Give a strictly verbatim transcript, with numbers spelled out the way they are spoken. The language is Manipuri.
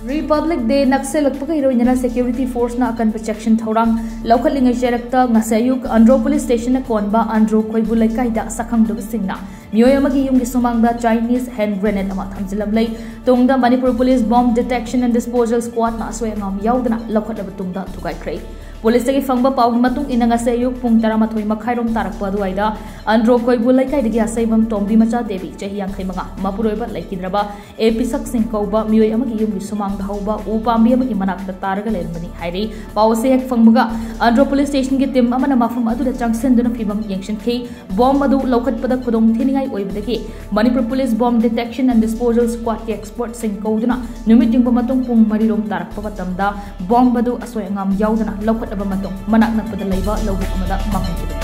Republic Day ꯅꯛꯁꯤꯜꯂꯛꯄꯒ ꯏꯔꯣꯏꯅꯅ security forceꯅ ꯑꯀꯟꯕ ꯆꯦꯛꯁꯤꯟ ꯊꯧꯔꯥꯡ ꯂꯧꯈꯠꯂꯤꯉꯩ ꯆꯩꯔꯛꯇ ꯉꯁꯤ ꯑꯌꯨꯛ ꯑꯟꯗ꯭ꯔꯣ police stationꯅ ꯀꯣꯟꯕ ꯑꯟꯗ꯭ꯔꯣ ꯈꯣꯏꯕꯨ ꯂꯩꯀꯥꯏꯗ ꯁꯛꯈꯪꯗꯕꯁꯤꯡꯅ ꯃꯤꯑꯣꯏ ꯑꯃꯒꯤ ꯌꯨꯝꯒꯤ ꯁꯨꯃꯥꯡꯗ Chinese hand grenade ꯑꯃ ꯊꯝꯖꯤꯜꯂꯝꯂꯦ꯫ ꯇꯨꯡꯗ Manipur Police Bomb Detection and Disposal Squadꯅ ꯑꯁꯣꯏ ꯑꯉꯥꯝ ꯌꯥꯎꯗꯅ ꯂꯧꯈꯠꯂꯕ ꯇꯨꯡꯗ ꯊꯨꯒꯥꯏꯈ꯭ꯔꯦ꯫ Policeꯇꯒꯤ ꯐꯪꯕ ꯄꯥꯎꯒꯤ ꯃꯇꯨꯡ ꯏꯟꯅ ꯉꯁꯤ ꯑꯌꯨꯛ ꯄꯨꯡ ꯇꯔꯥꯃꯥꯊꯣꯏ ꯃꯈꯥꯏꯔꯣꯝ ꯇꯥꯔꯛꯄ ꯑꯗꯨꯋꯥꯏꯗ ꯑꯟꯗ꯭ꯔꯣ ꯈꯣꯏꯕꯨ ꯂꯩꯀꯥꯏꯗꯒꯤ ꯑꯁꯩꯕꯝ ꯇꯣꯝꯕꯤ ꯃꯆꯥ ꯗꯦꯕꯤ ꯆꯍꯤ ꯌꯥꯡꯈꯩ ꯃꯉꯥ ꯃꯄꯨꯔꯣꯏꯕ ꯂꯩꯈꯤꯗ꯭ꯔꯕ ꯑꯦ ꯄꯤꯁꯛ ꯁꯤꯡ ꯀꯧꯕ ꯃꯤꯑꯣꯏ ꯑꯃꯒꯤ ꯌꯨꯝꯒꯤ ꯁꯨꯃꯥꯡꯗ ꯍꯧꯕ ꯎ ꯄꯥꯝꯕꯤ ꯑꯃꯒꯤ ꯃꯅꯥꯛꯇ ꯇꯥꯔꯒ ꯂꯩꯔꯝꯕꯅꯤ ꯍꯥꯏꯔꯤ꯫ ꯄꯥꯎ ꯑꯁꯤ ꯍꯦꯛ ꯐꯪꯕꯒ ꯑꯟꯗ꯭ꯔꯣ police stationꯒꯤ team ꯑꯃꯅ ꯃꯐꯝ ꯑꯗꯨꯗ ꯆꯪꯁꯤꯟꯗꯨꯅ ꯐꯤꯕꯝ ꯌꯦꯡꯁꯤꯟꯈꯤ꯫ Bomb ꯑꯗꯨ ꯂꯧꯈꯠꯄꯗ ꯈꯨꯗꯣꯡ ꯊꯤꯅꯤꯡꯉꯥꯏ ꯑꯣꯏꯕꯗꯒꯤ Manipur Police Bomb Detection and Disposal Squadꯀꯤ expertꯁꯤꯡ ꯀꯧꯗꯨꯅ ꯅꯨꯃꯤꯠ ꯌꯨꯡꯕ ꯃꯇꯨꯡ ꯄꯨꯡ ꯃꯔꯤꯔꯣꯝ ꯇꯥꯔꯛꯄ ꯃꯇꯝꯗ bomb ꯑꯗꯨ ꯑꯁꯣꯏ ꯑꯉꯥꯝ ꯌꯥꯎꯗꯅ ꯂꯧꯈꯠꯂꯕ ꯃꯇꯨꯡ ꯃꯅꯥꯛ ꯅꯛꯄꯗ ꯂꯩꯕ ꯂꯧꯕꯨꯛ ꯑꯃꯗ ꯃꯥꯡꯍꯟꯈꯤꯕꯅꯤ꯫